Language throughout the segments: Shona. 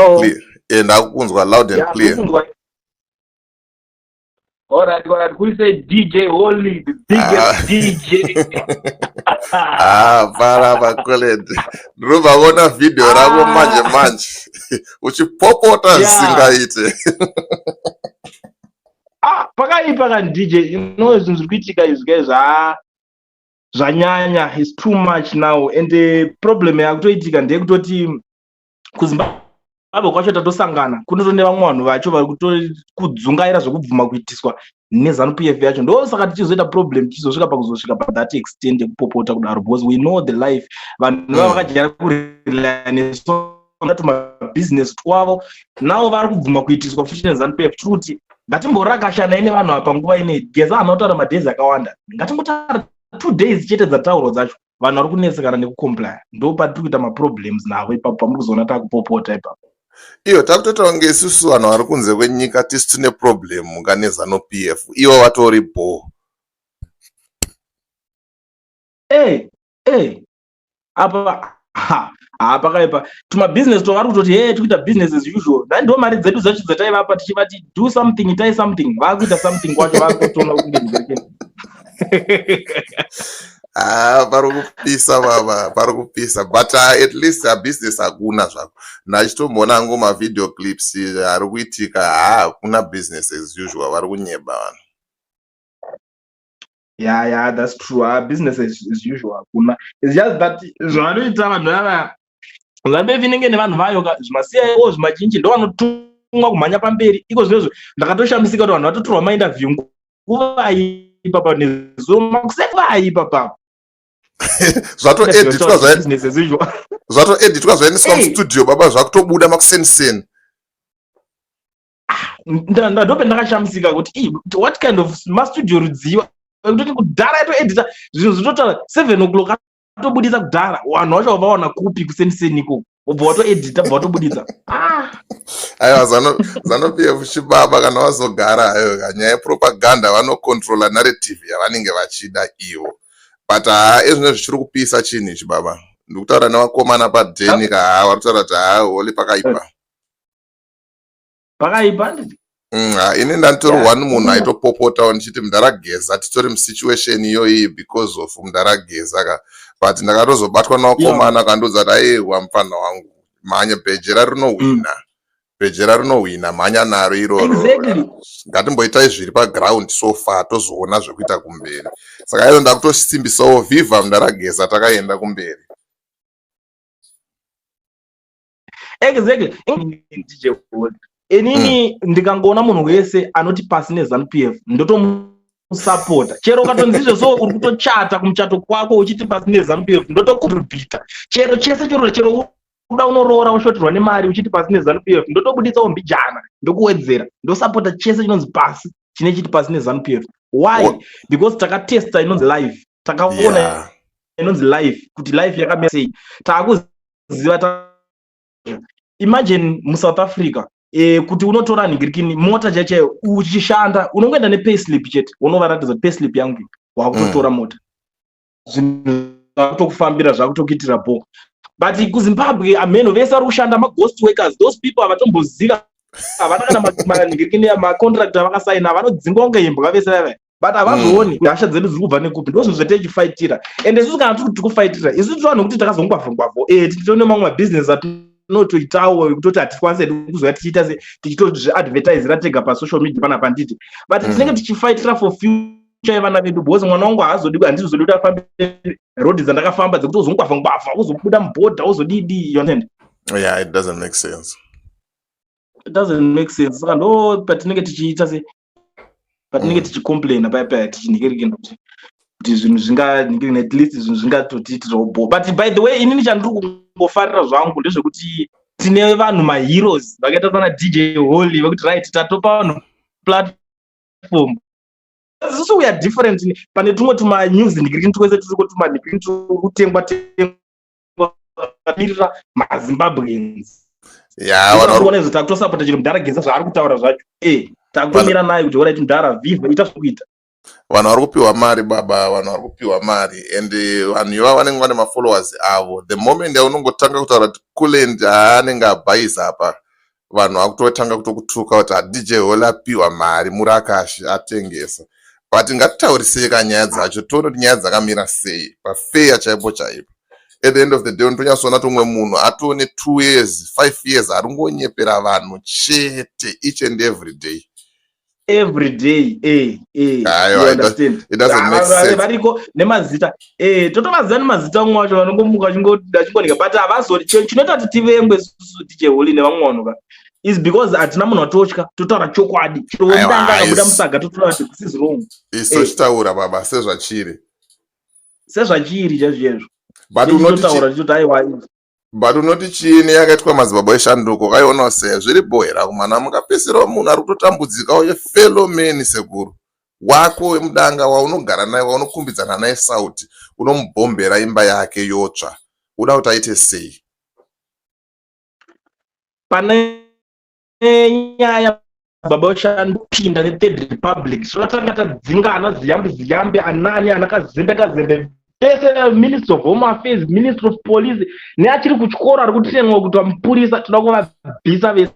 and Hello. clear. Ndakukunzwa loud and Yeah, clear. Ndikukunzwa. Alright. Kuri sei, DJ Holly, the biggest DJ? Ah, para Kulliant, ndinobva kuona vhidhiyo rako manje manje uchipopota zvisingaite. Ah, pakaipa kani, DJ. You know zvinhu zviri kuitika izvi guys, zvanyanya, is too much now, and the problem yakutoitika ndeyekutoti kuZimbabwe kwacho tatosangana kunotone vamwe vanhu vacho vari kudzungaira zvekubvuma kuitiswa neZANU PF yacho. Ndo saka tichizoita problem, tichizosvika pakuzosvika pathat extent yekupopota kudaro, because we know the life vanhu vava vakajaira kurely nesu, tumabhizinesi twavo. Navo vari kubvuma kuitiswa futi neZANU PF. Tiri kuti ngatimborakashanai nevanhu ava panguva inei. Geza haana kutaura madays akawanda, ngatimbotaura 2 days chete dzataurwa dzacho. Vanhu vari kunetsekana nekucomplya, ndo patiri kuita maproblems navo ipapo, pamuri kuzoona takupopota ipapo. Iyo takutoita kunge isusu vanhu vari kunze kwenyika tisu tine problem ka neZANU PF, ivo vatori bho. Apa ha ha pakaipa. Tumabhizinesi twavari kutoti he tikuita business as usual, nai ndo mari dzedu dzacho dzataivapa tichivati do something, itai something. Vakuita something kwacho vakutoona kunge ndikereke. Ah, pari kupisa baba, pari kupisa, but at least business hakuna zvako. Ndachitomboona hangu mavideo clips ari kuitika. Ha, hakuna business as usual, vari kunyeba vanhu. Yeah, that's true. Business as usual hakuna. It's just that zvavanoita vanhu ava, ZANU PF inenge nevanhu vayo ka, zvimaCIO zvimachinji, ndo vanotumwa kumhanya pamberi iko. Zvinezvo ndakatoshamisika kuti vanhu vatotorwa mainterview nguvai ipapa, nezuro makusevai ipapa. Zvatoeditwa. Business as usual. Zvatoeditwa, zvaendeswa Hey. mustudio baba, zvakutobuda makuseniseni. Ndope ndakashamisika kuti "Ii, what kind of mastudio rudziwa kutoti kudhara yatoedita zvinhu zvitotaura 7 o'clock, atobudisa kudhara? Vanhu vacho vawana kupi kuseniseni ikoko, wobva watoedita, bva watobudisa?" Ah. Aiwa, ZANU PF chibaba. Kana vazogara, ayo nyaya yepropaganda, vanocontrola narrative yavanenge vachida ivo. But haa, ezvino zvichiri kupisa chinhu ichi baba. Ndikutaura nevakomana padheni ka, haa, vari kutaura kuti haa, Holi, pakaipa. Pakaipa. Ha, ini ndanditori one munhu aitopopotawo ndichiti mundarageza, titori musituation iyoyi because of mundarageza ka, but ndakatozobatwa navakomana kandiudza kuti aiwa, mufana wangu, mhanya, bhejera rinohwina, bhejera rinohwina, mhanya naro iroro. Ngatimboitai zviri paground so far, tozoona zvekuita kumberi. Saka iro ndakutosimbisawo, viva mundarageza, takaenda kumberi. Exactly. DJ Holy, inini ndikangoona munhu wese anoti pasi neZANU PF, ndotomusapota. Chero ukatonzi so uri kutochata kumuchato kwako uchiti pasi neZANU PF, ndotocontributa chero chese, chero uda unoroora ushoterwa nemari uchiti pasi neZANU PF, ndotobuditsawo mbijana, ndokuwedzera, ndosapota chese chinonzi pasi, chine chiti pasi neZANU PF. Why? Because takatesta inonzi life, takaona inonzi life, kuti life yakamira sei. Taakuziva imagine muSouth Africa, kuti unotora nhingirikini mota chaichaiyo uchishanda, unongoenda nepayslip chete, unovaratidza kuti payslip yangu iyi, wakutotora mota, zvinhu zvakutokufambira, zvakutokuitira bho. But kuZimbabwe amheno vese vari kushanda maghost workers. Those people havatomboziva, havana kana manhingirikini macontract avakasaina, vanodzingwa kunge imbwa vese vava, but havazvioni. Hasha dzedu dziri kubva nekupi? Ndo zvinhu zvateichifaitira. Ende isusu kana tiri tikufaitira isusu tiri vanhu kuti takazongwavhongwavho, tine mamwe mabhizinesi atinotoitawo ekutoti hatikwanisi hedu kuzoya tichiita se tichitozviadvertisira tega pasocial media panapa, nditi? But tinenge tichifaitira for future yevana vedu, because mwana wangu haazodi, handizodi kuti afambe rodhi dzandakafamba dzekuti uzongwavha ngwavha, uzobuda mubhodha, uzodidi, you understand? Yeah, it doesn't make sense. It doesn't make sense. Saka ndo patinenge tichiita se patinenge tichicomplaina paya paya, tichinhikirikina kuti zvinhu zvinganhikirikina, at least zvinhu zvingatotiitirawo bo. But by the way, inini chandiri kungofarira zvangu ndezvekuti tine vanhu maheroes vakaita sana DJ Holly, vekuti right, tatopa vanhu platform. Isusu we are different pane tumwe tumanews nhikirikini twese turiko, tumanhikirikini turi kutengwa tengwa mirira maZimbabweans. Ya, vanhu Kuona izvo, takutosapota chero mudhara Geza zvaari kutaura zvacho, takutomira naye kuti alright mudhara, viva, ita zvokuita. Vanhu vari kupiwa mari baba, vanhu vari kupiwa mari, and vanhu ivava vanenge vane mafollowers avo. The moment yaunongotanga kutaura kuti Kulliant, haanenge abhaisa apa. Vanhu vakutotanga kutokutuka kuti haDJ Holly apiwa mari, murakashi atengesa. But ngatitaurisei kanyaya dzacho, tione kuti nyaya dzakamira sei pafair chaipo chaipo. At the end of the day, unotonyatsoona kuti umwe munhu atone 2 years, 5 years, ari ngonyepera vanhu chete each and every day. Every day, Aiwa, you understand? It doesn't make sense. Variko nemazita, totovaziva nemazita. Umwe wacho vanongomuka achingonika, but havazori. Chinoita kuti tivengwe isusu DJ Holly nevamwe vanhu ka is because hatina munhu watotya, totaura chokwadi. Aiwa, Chirondanga akabuda musaga, totaura kuti this is wrong. Isu chitaura baba sezvachiri. Sezvachiri chaizvo. But unoti Totaura tichoti aiwa. But unoti chiini yakaitwa Madzibaba eshanduko kaionawo sei? Zviri bhohera kumana mukapisirawo munhu ari kutotambudzikawo, yefellow man, sekuru wako wemudanga waunogara naye, waunokumbidzana naye sauti, unomubhombera imba yake yotsva, uda kuti aite sei? Pane nyaya baba ushandupinda neThird Republic, so tanga tadzingana Ziyambi Ziyambi, anani ana Kazembe Kazembe, tese Minister of Home Affairs, Minister of Police, neachiri kuchikoro ari kutrainwa kuti vamupurisa, toda kuvabvisa vese,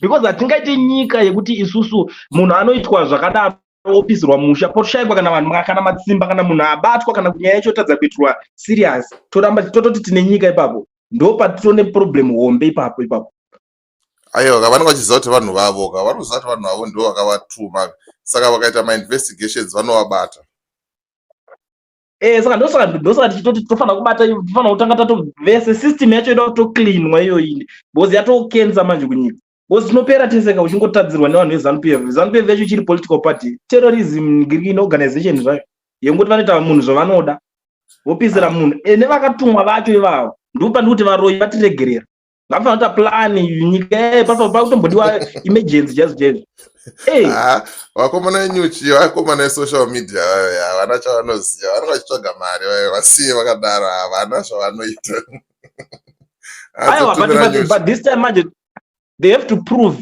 because hatingaiti nyika yekuti isusu munhu anoitwa zvakadaro, opisirwa musha, poshayikwa kana vanhu, kana matsimba, kana munhu abatwa, kana nyaya yacho tadza kuitirwa serious, toramba tototi tine nyika. Ipapo ndo patitone problem hombe ipapo ipapo. Aiwa, ka vanenge vachiziva kuti vanhu vavo ka, vanoziva kuti vanhu vavo ndo vakavatuma, saka vakaita mainvestigations vanovabata. Saka ndosaka tichitoti tofanira kubata, tofanira kutanga tato vese. System yacho ida kutocleanwa iyoyi, because yatokenza manje kunyika, because tinopera tese ka uchingotadzirwa nevanhu veZANU PF. ZANU PF yacho ichiri political party, terrorism green organization zvayo, yengoti vanoita munhu zvavanoda, vopisira munhu. Nevakatumwa vacho ivavo, ndopandi kuti varoyi vatiregerera, ngafanira kuita plan nyika yayo pakutombodiwa emergency chaizvo chaizvo. Ah, vakomana venyuchi, vakomana vesocial media vayo havana chavanoziva, vanenge vachitsvaga mari vayo, vasiye vakadaro, havana zvavanoita. Aiwa, but this time manje they have to prove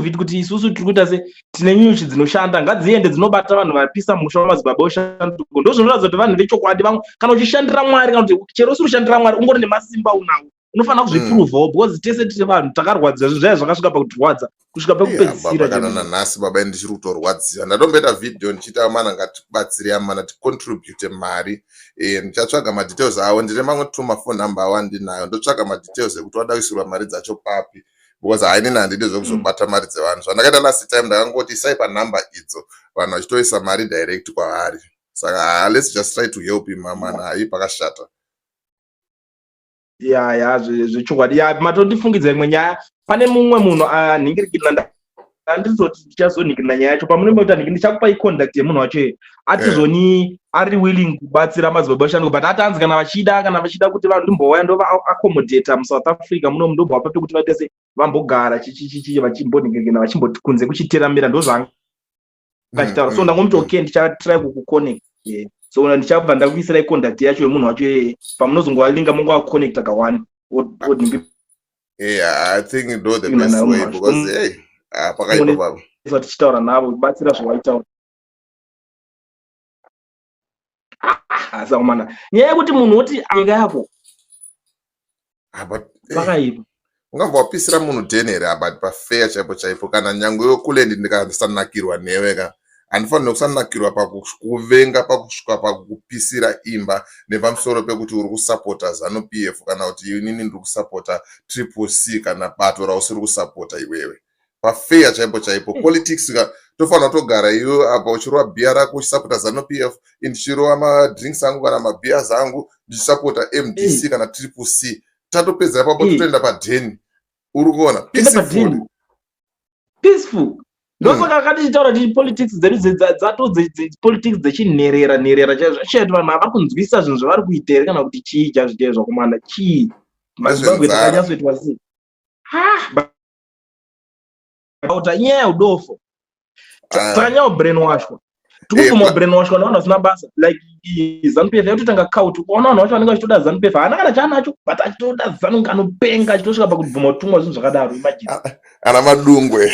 it kuti isusu tiri kuita se tine nyuchi dzinoshanda, ngadziende dzinobata vanhu vapisa musha wamadzibaba oshanduko. Ndo zvinoratidza kuti vanhu vechokwadi vamwe, kana uchishandira Mwari, kana kuti chero usiri kushandira Mwari, ungori nemasimba unawo, unofanira kuzviprovawo, because tese tiri vanhu takarwadziwa. Zvinhu zvaya zvakasvika pakutirwadza kusvika pekupedzisira. Kana nanhasi baba ndichiri kutorwadziwa. Ndatomboita vhidhiyo ndichiita, amana ngatibatsire amana, ticontribute mari. Ndichatsvaga madetails avo, ndine mamwe two mafone number avo andinayo, ndotsvaga madetails ekuti wada kuisirwa mari dzacho papi, because hainini handidi zvekuzobata mari dzevanhu. Zvandakaita last time, ndakangoti isai panhamba idzo, vanhu vachitoisa mari direct kwavari. Saka ha, let's just try to help him amana, hai pakashata. Ya, zvechokwadi, ya, matondifungidza imwe nyaya. Pane mumwe munhu anhingirikirina, andizoti ndichazonhingirina nyaya yacho pamunoita nhingi, ndichakupai contact yemunhu wacho iye atizoni ari willing kubatsira madzibaba oshanduko, but ati anzi kana vachida kuti vanhu ndimbouya ndova-accommodata muSouth Africa muno, ndombovapa pekuti vaite se vambogara chichichichi, vachimbonhingirikina, vachimboti kunze kuchiteramira, ndozvaanga achitaura. So ndangomuti okay, ndichatry kukuconnect. So ndichabva ndakuisirai contact yacho yemunhu wacho iyeye, pamunozongovalinga mongovaconnecta kawani. Yeah, I think ndo the best way, because hey, ah, pakaipa baba. Tichitaura navo kubatsira zvawaitaura, asi akomana, nyaya yekuti munhu woti nyika yako Ah, but pakaipa. Ungabva wapisira munhu den here? But pafair chaipo chaipo, kana nyange wekulendi ndikasanakirwa newe ka, handifaniri kusanakirwa pakuvenga pakusvika pakukupisira imba nepamusoro pekuti uri kusapota ZANU PF, kana kuti inini ndiri kusapota Triple C, kana bato rausiri kusapota iwewe. Pafair chaipo chaipo, politics ka, tofanira kutogara iwe apa uchirova bhiya rako uchisapota ZANU PF, ndichirova madrinks angu kana mabhias angu ndichisapota MDC kana Triple C. Tatopedza ipapo, totoenda padheni, uri kuona? Peaceful. Peaceful. Ndosaka akatichitaura kuti politics dzedu dzato politics dzechinherera nherera chaizvo chaizvo. Vanhu havari kunzwisisa zvinhu zvavari kuita here, kana kuti chii chaizvo chaizvo? Kumana chii maZimbabwe takanyatsoitwa sei? Ha, inyaya yeudofo, takanyanya brainwashwa, tikubvuma brainwashwa nevanhu vasina basa, like ZANU PF yakutotanga cult. Ukaona vanhu vacho vanenge vachitoda ZANU PF, haana kana chaanacho, but achitoda ZANU, kanopenga, achitosvika pakubvuma kutumwa zvinhu zvakadaro. Imagine. Ana Madungwe.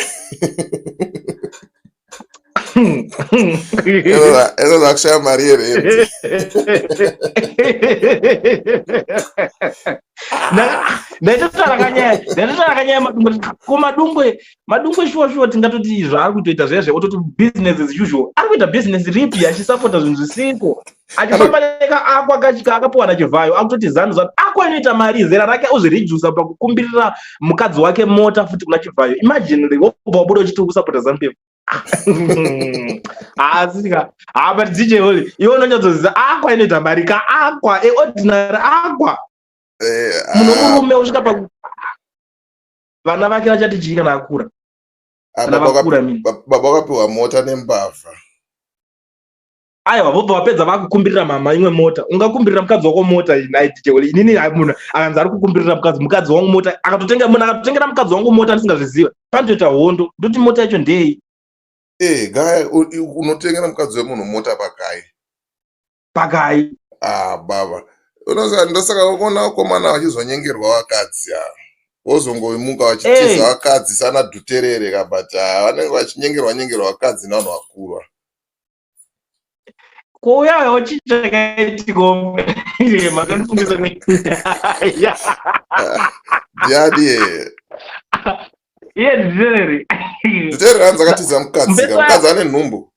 Enoza kushaya mari yerenti. Ndaitotaura kanyaya, ndaitotaura kanyaya Madungwe. Ko Madungwe, Madungwe shuwa shuwa tingatoti zvaari kutoita zviya zviya ototi business as usual. Ari kuita business ripi achisapota zvinhu zvisiko. Achifamba neka akwa kachika akapuwa naChivhayo akutoti zanu zanu. Akwa inoita mari zera rake ozviredusa pakukumbirira mukadzi wake mota futi kuna Chivhayo. Imagine wobva wabuda uchiti uri kusapota Zanu PF. Asi ka, ah, but DJ Holly, iwe unonyatsoziva akwa inoita mari ka akwa, e ordinary akwa. Munhu murume usvika pa vana vake vachati chii kana akura? Kana vakura mini. Baba vakapiwa mota nembavha. Aiwa, vobva vapedza vakukumbirira mama imwe mota. Ungakumbirira mukadzi wako mota iyi nhai DJ Holly? Inini munhu akanzi ari kukumbirira mukadzi wangu mota, akatotenga munhu akatotengera mukadzi wangu mota ndisingazviziva. Panotoita hondo. Ndoti mota yacho ndei? Gaya, unotengera mukadzi wemunhu mota pakai? Pakai. Ah, baba. Unoziva ndosaka unoona vakomana vachizonyengerwa vakadzi ava. Vozongomuka vachitiza vakadzi sana Dhuterere ka, but vanenge vachinyengerwa nyengerwa vakadzi nevanhu vakuru. Ko uya uchitsvaka makandifungisa Ndiani? Iye Dhuterere. Dhuterere hanzi akatiza mukadzi ka, mukadzi ane nhumbu.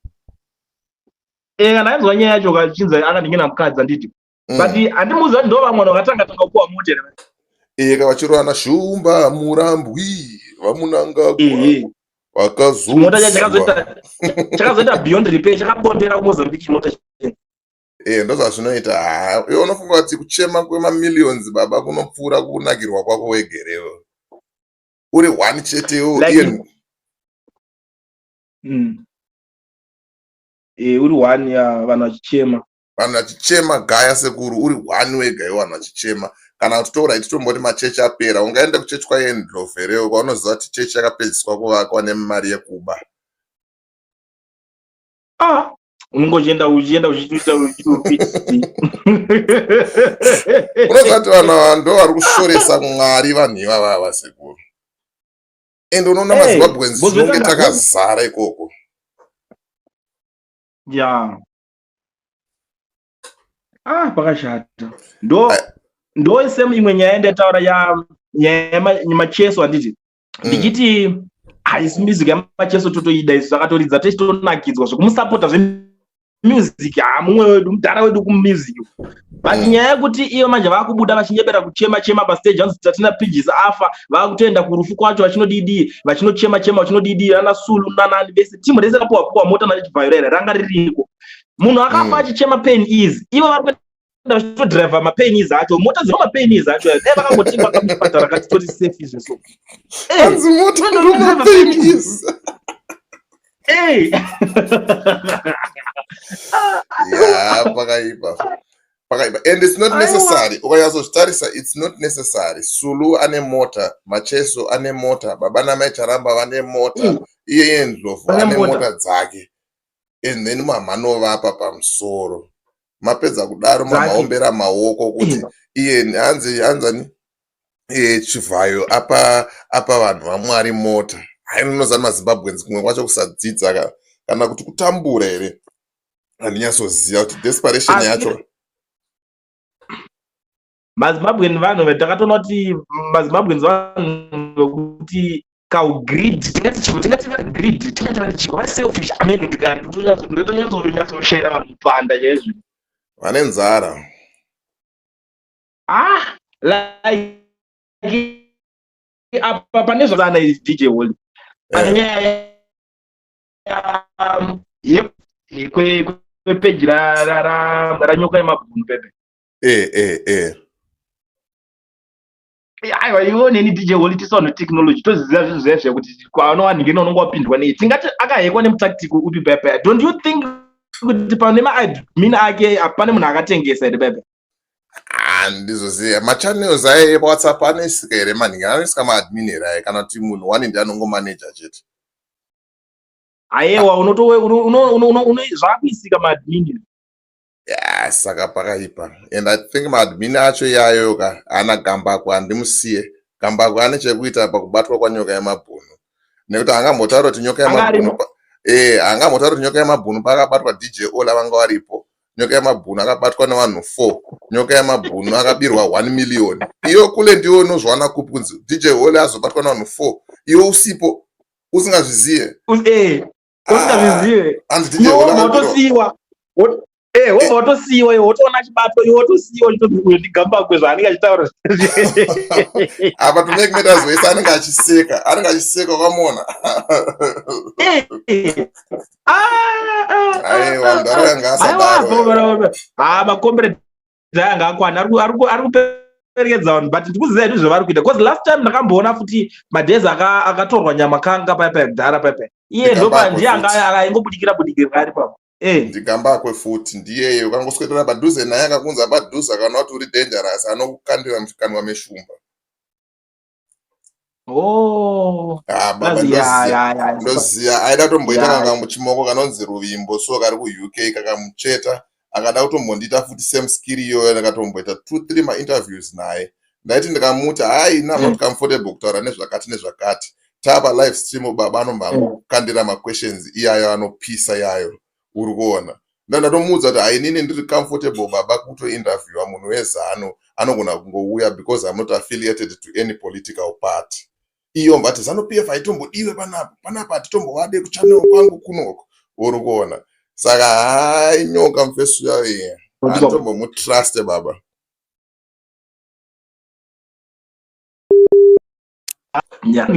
Kana ainzwa nyaya yacho kachinzi akandingena mukadzi handiti. But handimuziva kuti ndo vamwe vanhu vakatanga tanga kupuwa mota here. Ka vachirovana Shumba Murambwi vaMunangagwa. Chimota chacho chakazoita beyond repair, chakabondera kuMozambique chimota chacho. Ndozvazvinoita. Iwe unofunga kuti kuchema kwemamillions baba kunopfuura kunakirwa kwako wegerewo. Uri one chetewo. Like, uri one ya vanhu vachichema. Vanhu vachichema gaya sekuru, uri one wega iwe vanhu vachichema. Kana kuti torai titomboti machechi apera, ungaenda kuchechi kwaEndlovu here kwaunoziva kuti chechi yakapedziswa kuvakwa nemari yekuba? Ah, unonge uchienda uchienda uchiita uchiti. Unoziva kuti vanhu ava ndo vari kushoresa Mwari vanhu ivava vasekuru. And unoona maZimbabweans tinonge takazara ikoko. Ya. Ah, pakashata. Ndo same imwe nyaya ndataura ya nyaya yemacheso handiti. Ndichiti haisi music yamacheso totoida isu akatoridza tichitonakidzwa zvekumusapota zvemusic. Ha, mumwe wedu mudhara wedu kumusic. But nyaya yekuti iyo manje vakubuda vachinyebera kuchema chema pastage hanzi tatina Pijisi afa, vakutoenda kurufu kwacho vachinodidi, vachinochema chema vachinodidi ana Sulu nanani vese timu rese rapuwa puwa mota naChivhayo rera ranga ririko. Munhu akafa achichema pain is. Ivo vari kuenda vachitodriver mapain is acho, mota dzino mapain is acho. Dai vakangotimba kamuchipatara katitori safe izvo so. Hanzi mota ndo mapain is. Ya, pakaipa. Pakaipa. And it's not necessary. Ukanyatsozvitarisa, it's not necessary. Sulu ane mota, Macheso ane mota, baba namai Charamba vane mota, iye Ndlovu ane mota dzake. And then mamanovapa pamusoro. Mapedza kudaro mamaombera maoko kuti iye hanzi hanzani Chivhayo apa vanhu vaMwari mota. Hai, unoziva maZimbabweans kumwe kwacho kusadzidza kana kuti kutambura here, handinyatsoziva kuti desperation yacho. MaZimbabwean vanhu takatoona kuti maZimbabweans vanhu vekuti kaugreed, tingati chiko, tingati vari greed, tingati vari chiko, vari selfish. Amen, ndotonyatsoshayira vanhu panda chaizvo. Vane nzara. Ah, like apa pane zvana DJ Holly. Pane nyaya kwepeji raNyoka yemabhunu pepe. Aiwa, iwe neni DJ Holly tisu technology toziziva zvinhu zviya zviya kuti kwaanowanhinge unonge wapindwa nei. Tingati akahekwa nemutactic upi pepe? Don't you think kuti pane maadmin ake hapane munhu akatengesa here pepe? Handizoziva machannels aya eWhatsApp anoisika here maningi, anoisika maadmin here aya, kana kuti munhu one ndiye anongomaneja chete? Aiwa, zvakuisika maadmin. Ya, saka pakaipa. And I think maadmin acho iyayo ka ana Gambakwe, handimusiye. Gambakwe ane chekuita pakubatwa kwaNyoka yemabhunu, nekuti angambotaura kuti Nyoka yemabhunu Haangambotauri kuti Nyoka Yemabhunu paakabatwa DJ Ola vanga varipo. Nyoka Yemabhunu akabatwa nevanhu 4. Nyoka Yemabhunu akabirwa 1 million. Iyo kule ndiwo unozwana kupi kunzi DJ Ola azobatwa nevanhu 4, iwe usipo, usingazviziye? Usingazvizive. Hanzi DJ Ola akabirwa. Wotosiyiwa, wobva watosiyiwa iwe, wotoona chibato, iwe wotosiyiwa, uchitoti uyo ndiGambakwe zvaanenge achitaura. Apa to make matters worse, anenge achiseka, anenge achiseka ukamuona. Aiwa, mudhara yanga asadaro. Ha, makomberedzi anga akwana, ari kuperekedza vanhu, but ndikuziva hedu zvavari kuita, because last time ndakamboona futi madhezi akatorwa nyama kanga paya paya kudhara paya paya, iye ndopa ndiye anga aingobudikira budikira ari papo. NdiGambakwe futi ndiyeye. Ukangoswedera padhuze naye, akakunza padhuze, akaona kuti uri dangerous, anokukandira muchikanwa meshumba. Oh. Ah, baba, ndoziya aida kutomboita kanga muchimoko kanonzi Ruvimbo so, kari kuUK, kakamucheta, akada kutombondiita futi same skill iyoyo. Ndakatomboita two three mainterviews naye. Ndaiti ndikamuti, "Hai, I'm not comfortable kutaura nezvakati nezvakati," tava live stream, baba anomba angokandira maquestions iyayo anopisa iyayo, uri kuona. Ndatomuudza kuti, "Hainini ndiri comfortable, baba, kutointerviewa munhu weZANU anogona kungouya because I'm not affiliated to any political party." Iyo mbati, "ZANU PF haitombodiwe panapa, panapa hatitombovade kuchannel kwangu kunoko," uri kuona. Saka hai, nyoka mufesu yayo iye, handitombomutrust, baba. Yeah.